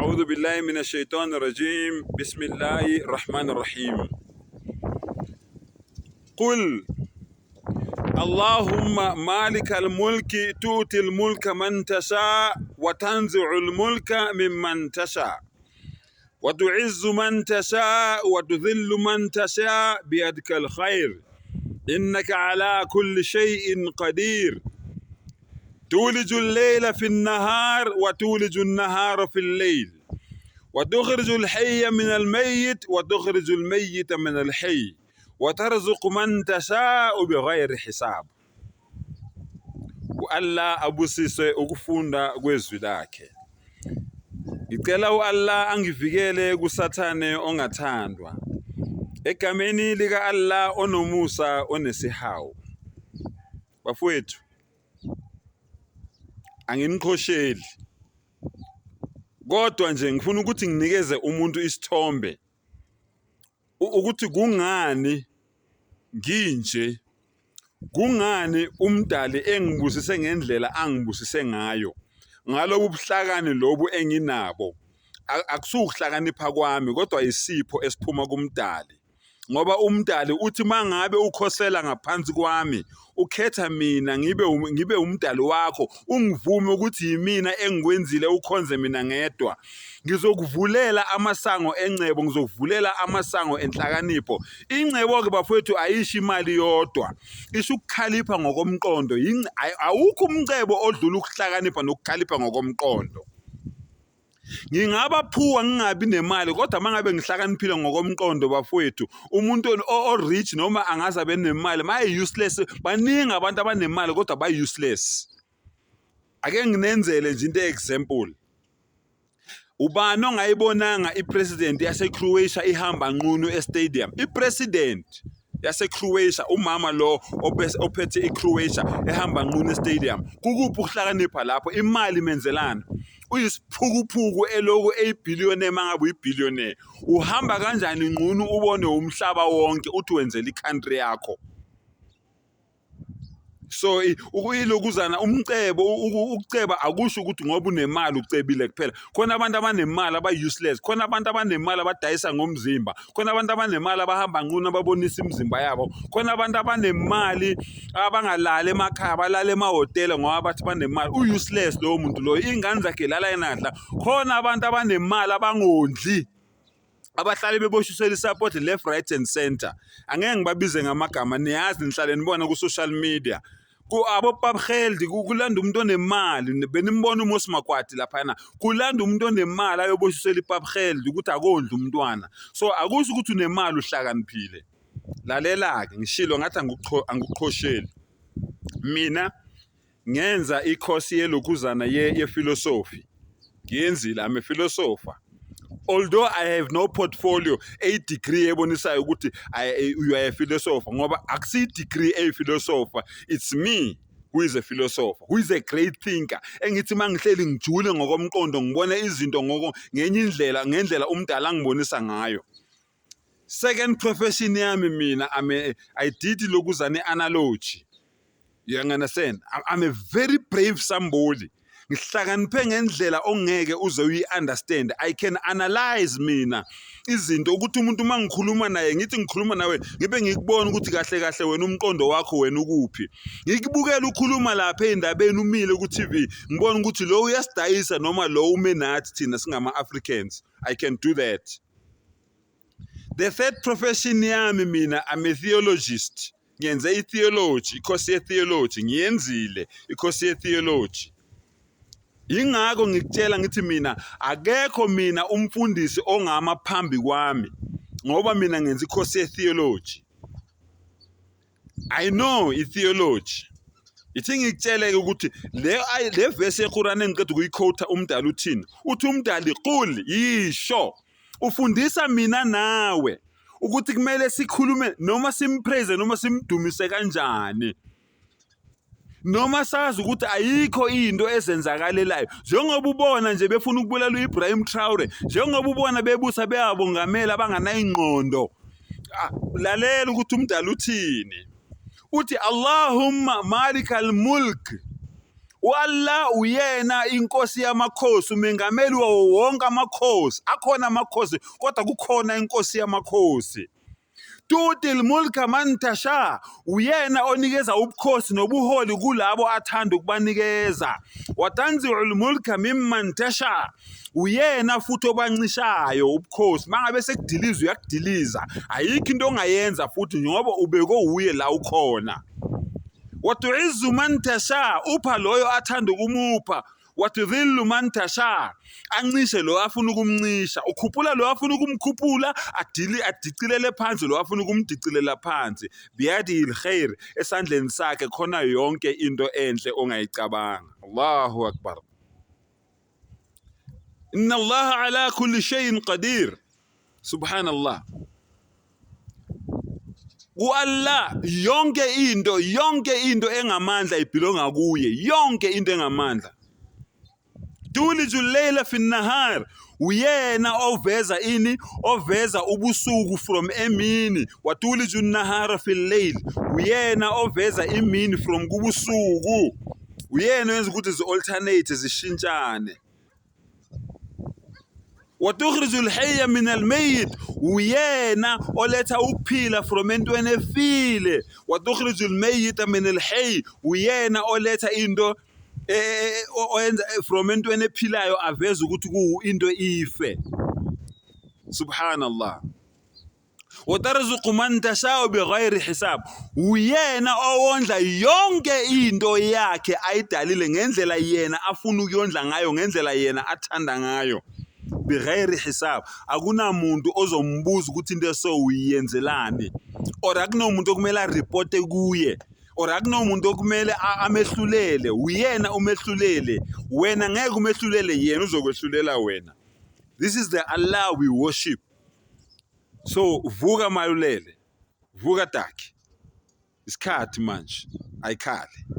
أعوذ بالله من الشيطان الرجيم بسم الله الرحمن الرحيم قل اللهم مالك الملك تؤتي الملك من تشاء وتنزع الملك ممن تشاء وتعز من تشاء وتذل من تشاء بيدك الخير إنك على كل شيء قدير تولج الليل في النهار وتولج النهار في الليل وتخرج الحي من الميت وتخرج الميت من الحي وترزق من تشاء بغير حساب. U-Allah abusise ukufunda kwezwi lakhe. Ngicela u-Allah angivikele kuSathane ongathandwa. Egameni lika-Allah onomusa onesihawu. Bafowethu, anginiqhosheli. Kodwa nje ngifuna ukuthi nginikeze umuntu isithombe ukuthi kungani nginje, kungani umdali engibusise ngendlela angibusise ngayo, ngalobu buhlakani lobu enginabo. Akusukuhlakanipha kwami kodwa isipho esiphuma kumdali. Ngoba umdali uthi mangabe ukhosela ngaphansi kwami, ukhetha mina ngibe umdali wakho, ungivume ukuthi yimina engikwenzile, ukhonze mina ngedwa. Ngizokuvulela amasango engcebo, ngizokuvulela amasango enhlakanipho. Ingcebo-ke bafowethu ayisho imali yodwa, isho ukukhalipha ngokomqondo. Awukho umcebo odlula ukuhlakanipha nokukhalipha ngokomqondo. Ngingaba phuwa ngingabi nemali kodwa uma ngabe ngihlakaniphile ngokomqondo bafowethu, umuntu o-rich noma angaze abe nemali maye useless. Baningi abantu abanemali kodwa ba-useless. Ake nginenzele nje into example. Ubani ongayibonanga i-president yase-Croatia ihamba nqunu e-stadium? I-president yase-Croatia, umama lo ophethe i-Croatia ehamba nqunu e-stadium. Kukuphi ukuhlakanipha lapho? Imali menzelana. Uyisiphukuphuku eloku eyibillionaire. Mangabe uyibillionaire, uhamba kanjani nqunu ubone umhlaba wonke uthi wenzela i-country yakho? So ukuyilokuzana umcebo, ukuceba akusho ukuthi ngoba unemali ucebile kuphela. Khona abantu abanemali aba-useless, khona abantu abanemali abadayisa ngomzimba, khona abantu abanemali abahamba nqunu ababonisa imizimba yabo, khona abantu abanemali abangalali emakhaya, balala emahhotela ngoba bathi banemali. U-useless lowo muntu loyo, iy'ngane zakhe lala enadla. Khona abantu abanemali abangondli, abahlale beboshisela i-support left, right and center. Angeke ngibabize ngamagama, niyazi, nihlale nibona ku-social media abo-Papgeld. Kulanda umuntu onemali, benimbona uMosi Makwati laphana, kulanda umuntu onemali ayoboshisela iPapgeld ukuthi akondli umntwana. So akusho ukuthi unemali uhlakaniphile. Lalela-ke, ngishilo ngathi angikuqhosheli. Mina ngenza i-course yelokhuzana ye-philosophy, ngiyenzile. I'm a philosopher, although I have no portfolio, a degree ebonisayo ukuthi you are a philosopher, ngoba akusiyi degree eyi-philosopher. It's me who is a philosopher, who is a great thinker, engithi mangihleli ngijule ngokomqondo, ngibone izinto ngoko ngenye indlela, ngendlela umdala angibonisa ngayo. Second profession yami mina, I did lokuzana analogy, you understand? I'm a very brave somebody. Ngihlakaniphe ngendlela ongeke uze uyi-understand. I can analyze mina izinto ukuthi umuntu uma ngikhuluma naye, ngithi ngikhuluma nawe, ngibe ngikubona ukuthi kahle kahle wena umqondo wakho wena ukuphi. Ngikubukela ukhuluma lapha ey'ndabeni, umile ku-TV, ngibona ukuthi lo uyasidayisa noma lo ume nathi thina singama-Africans. I can do that. The third profession yami mina, I'm a theologist. Ngenze i-theology, i-course ye-theology ngiyenzile, i-course ye-theology. Ingakho ngikutshela ngithi mina akekho mina umfundisi ongama phambi kwami, ngoba mina ngenza i-course ye-theology. I know i-theology. Ithi ngikutshele ukuthi le verse yeQuran engiqeda ukuyiquote, umdali uthini? Uthi umdali, qul, yisho. Ufundisa mina nawe ukuthi kumele sikhulume noma simpraise noma simdumise kanjani, noma sazi ukuthi ayikho into ezenzakalelayo, njengoba ubona nje befuna ukubulala u-Ibrahim Traore, njengoba ubona bebusa beyabongamela abanganayingqondo. Lalela ukuthi umdala uthini. Uthi, "Allahumma malikal mulk." U-Allah uyena inkosi yamakhosi, umengameli wawo wonke amakhosi. Akhona amakhosi kodwa kukhona inkosi yamakhosi. Tuti mulka man tasha, uyena onikeza ubukhosi nobuholi kulabo athanda ukubanikeza. Watanzi'ul mulka mimman tasha, uyena futhi obancishayo ubukhosi. Mangabe sekudiliza uyakudiliza, ayikho into ongayenza futhi ngoba ubekwe wuye la ukhona. Watuizzu man tasha, upha loyo athanda ukumupha. Watudhillu man tasha, ancishe lo afuna ukumncisha, ukhuphula lo afuna ukumkhuphula, adili adicilele phansi lo afuna ukumdicilela phansi. Biyadihi lkhair, esandleni sakhe khona yonke into enhle ongayicabanga. Allahu akbar. Inna Allaha ala kulli shay'in qadir. Subhanallah. Ku-Allah yonke into, yonke into engamandla ibhilonga kuye, yonke into engamandla. Tuliju layla fi nahar, uyena oveza ini, oveza ubusuku from emini, watuliju nahara fi layl, uyena oveza imini from kubusuku. Uyena oyenza ukuthi zi-alternate zishintshane. Watukhriju alhayya min almayit, uyena oletha ukuphila from entweni efile. Watukhriju almayita min alhay, uyena oletha into e, e, e, oyenza from entweni ephilayo aveze ukuthi ku into ife. Subhanallah. Watarzuqu man tashau bighairi hisab, uyena owondla yonke into yakhe ayidalile ngendlela yena afuna ukuyondla ngayo, ngendlela yena athanda ngayo, bighairi hisab. Akunamuntu ozombuza ukuthi into eso uyiyenzelani, or akunomuntu okumele areporte kuye, or akunomuntu okumele amehlulele. Uyena umehlulele, wena ngeke umehlulele yena, uzokwehlulela wena. This is the Allah we worship. So vuka malulele, vuka daki, isikhathi manje ayikhale.